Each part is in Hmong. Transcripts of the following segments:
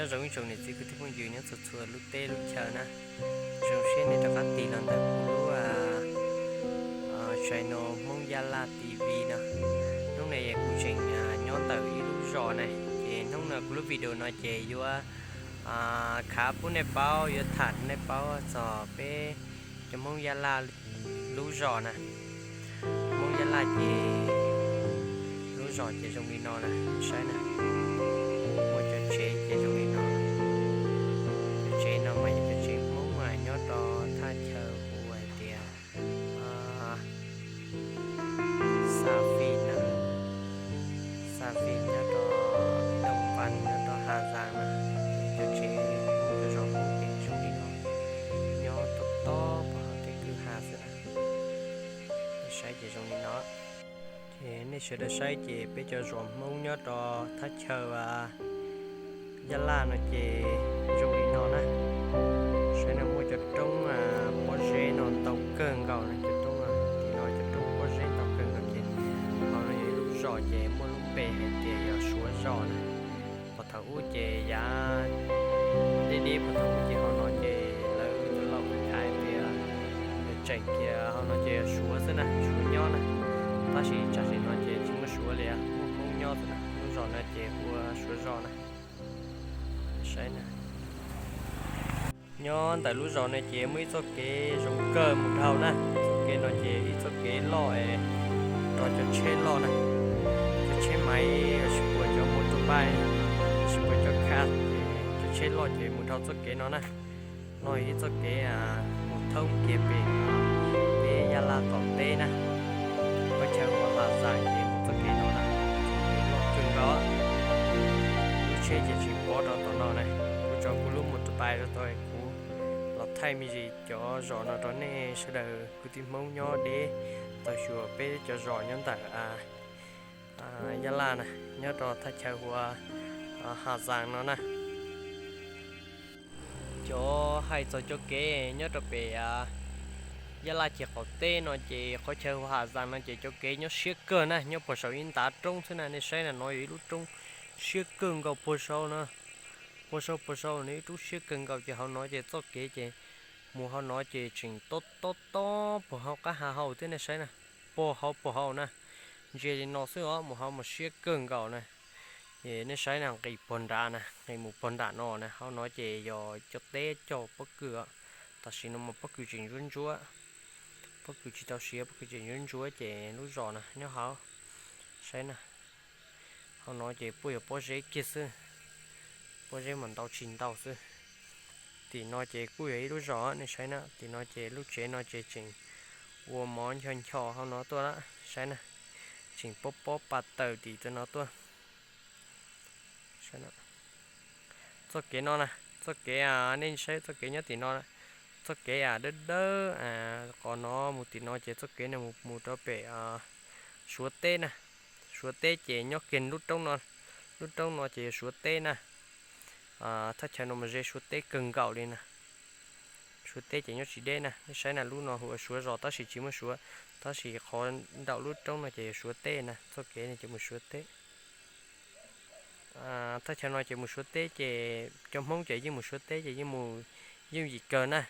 Nyob zoo ib tsoom niam txiv kwv tij phooj ywg nyob txhua txhua lub teb lub chaw na. Zoo siab nej rov qab tig los ntawm kuv lub channel Hmoob Yaj Laj T V no. Hnub no kuv tseem nyob ntawm ib lub zos na, ces hnub no kuv lub video no ces yuav khav pub nej paub, yuav tham nej paub txog peb cov Hmoob Yaj Laj lub zos na. Hmoob Yaj Laj ces lub zos ces zoo li no na, saib na. Muaj cov tsev ces zoo li no. Cov tsev no mas yog cov tsev Hmoob mas nyob rau thaj chaw hu hais tias Xa Fij na, Xa Fij nyob rau Dooj Vaj nyob rau Has Zas na. Cov tsev Hmoob cov zos Hmoob ces zoo li no, nyob tob tob pem hauv tej kwj ha xwb na. Saib ces zoo li no. Ces nej sawv daws saib ces peb cov zos Hmoob nyob rau thaj chaw Yaj Laj no ces zoo li no na. Saib no muaj cov roob pob zeb no ntau kawg nkaus na, cov roob tim no cov roob pob zeb ntau kawg nkaus ces hauv no yog ib lub zos ces muaj lub npe hais tias yog Suav zos na. Puag thaum ub ces yav deb deb puag thaum ub ces hauv no ces lawv tus laus hais tias tseem kiag hauv no ces Suav xwb na, Suav nyob na. Tab sis tam sim no ces tsis muaj Suav li, muaj Hmoob nyob xwb na. Lub zos no ces hu ua Suav zos na. Saib na. Nyob ntawm lub zos no ces muaj ib txoj kev zoo kawg mus dhau na. Txoj kev no ces ib txoj kev loj es rau cov tsheb loj na. Cov tsheb maiv, tsis puas cov motorbike, tsis puas cov car, cov tsheb loj ces mus dhau txoj kev no na. No ib txoj kev thoob kiag pem peb Yaj Laj tom teb na. Qhov chaw hu ua Has Zas ces mus txoj kev no na. Txoj kev loj kawg nkaus. Lub tsheb ces tsis pov rau tom no na. Kuv tso kuv lub motorbike rau tom kuv los thaij me ntsis cov zos no rau nej sawv daws kwv tij Hmoob nyob deb tau xyuas peb cov zos nyob ntawm Yaj Laj na, nyob rau thaj chaw hu ua Has Zas no na. Cov hais txog cov kev nyob rau pem Yaj Laj ceg qaum teb no ces qhov chaw hu Has Zas no ces cov kev nyob siab kawg na, nyob puag saum ib ntav roob xwb na. Nej saib na, no yog ib lub roob siab kawg nkaus puag saud na. Puag saud puag saud no ib lub roob siab kawg nkaus ces hauv no ces txoj kev ces mus hauv no ces tseem tob tob tob puag hauv qab ha hauv thiab nej saib na. Puag hauv puag hauv na, ntsia li no xwb os, mus hauv mas siab kawg nkaus na. Es nej saib na, nqis puag nrad na, nqis mus puag nram no na, hauv no ces yog cov teb cog pob kws os. Tam sim no mas pob kws tseem ntsuab ntsuab, pob kws tsis tau siav, pob kws tseem ntsuab ntsuab ces lub zos na nyob hauv. Saib na, hauv no ces puaj yog pob zeb kiag xwb, pob zeb mas ntau tsis ntau xwb. Tim no ces kuj yog ib lub zos, nej saib na, tim no ces lub tsev no ces tseem ua mov ncho ncho hauv no tuaj lawm, saib na, tseem pob pob pa taws tim no tuaj. Txoj kev no na, txoj kev, nej saib txoj kev nyob tim no, txoj kev dawb dawb qhov no mus tim no ces txoj kev no mus rau pem Suav teb na. Suav teb ces nyob kiag lub roob no, lub roob no ces yog Suav teb na. Thaj chaw no mas ze Suav teb kawg nkaus li na. Suav teb ces nyob tsis deb na, nej saib na, lub no hu ua Suav zos tab sis tsis muaj Suav, tab sis qhov nraum lub roob no ces yog Suav teb na, txoj kev no ces mus Suav teb. Thaj chaw no ces mus Suav teb ces cov Hmoob ces yeej mus Suav teb ces yeej mus yooj yim kawg na.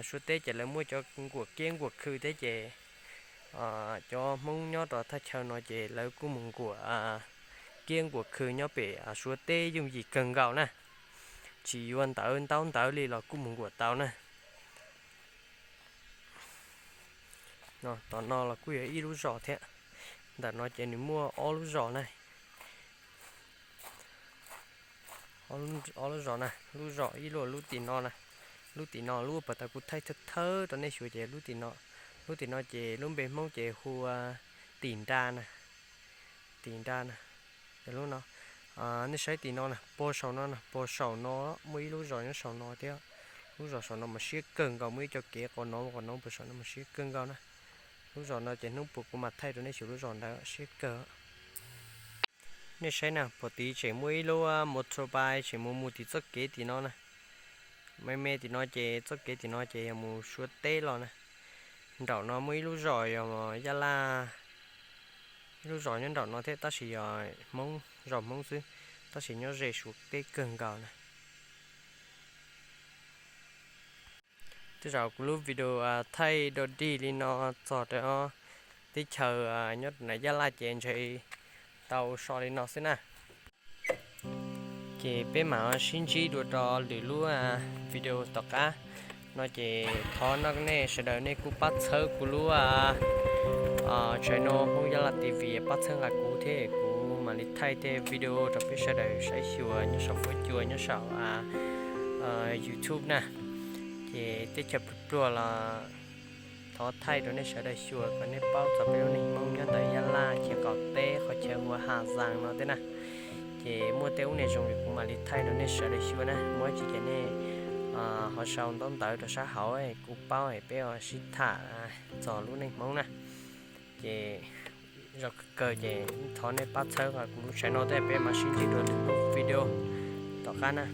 Suav teb ces lawv muaj cov nkuam kiab nkuam khw thiab ces cov Hmoob nyob rau thaj chaw no ces lawv kuj mus nkuam kiab nkuam khw nyob pem Suav teb yooj yim kawg nkaus na. Tsis yuav ntawv ntaub ntawv li los kuj mus nkuam tau na. Tom no los kuj yog ib lub zos thiab. Ntawm no ces nws muaj ob lub zos na. Ob lub zos na, lub zos ib lub, lub tim no na, lub tim no lub uas puag ta kuv thaij thawj thawj rau nej xyuas ces lub tim no, lub tim no ces lub npe Hmoob ces hu ua Tim Nra na, Tim Nra na. Lub no, nej saib tim no na, puag saum no na, puag saum no muaj ib lub zos nyob saum no thiab. Lub zos saum no mas siab kawg nkaus, muaj ib co kev qhov no qhov no puag saum no mas siab kawg nkaus na. Lub zos no ces hnub puas kuv mam thaij rau nej xyuas lub zos ntawd siab kawg. Nej saib na, puag tid tseem muaj ib lub motorbike tseem mus mus tim txoj kev tim no na. Me me tim no ces txoj kev tim no ces yog mus Suav teb los na. Nraum no muaj ib lub zos yog Yaj Laj, ib lub zos nyob nraum no thiab tab sis yog Hmoob, zos Hmoob xwb. tab sis nyob ze Suav teb kawg nkaus na. Tej zaum kuv lub video thaij dog dig li no txog rau teb chaws nyob rau Yaj Laj ces ntshe tau so li no xwb na. Ces peb mam sib ntsib dua rau lwm lub video tom qab no ces thov nej sawv daws nej kuj pab txhawb kuv lub channel Hmoob Yaj Laj T V, pab txhawb nqa kuv thiab kuv mam li thaij tej video rau peb sawv daws saib xyuas nyob saum fuab cua nyob saum YouTube na. Ces teb chaws pluag pluag los thov thaij rau nej sawv daws xyuas kom nej paub txog peb lub neej Hmoob nyob ntawm Yaj Laj, Chim Qaum teb, qhov chaw hu ua Ham Zaas no thiab na. Ces muaj tej ub niam zoo li kuv mam li thaij rau nej sawv daws xyuas na, muaj ib tsi ces nej ho sau ntaub ntawv rau sab hauv kuv paub es peb ho sib tham txog lub neej Hmoob na. Ces zoo kawg kawg ces thov nej pab txhawb kuv lub channel no thiab peb mam sib ntsib dua lwm lub video tom qab na.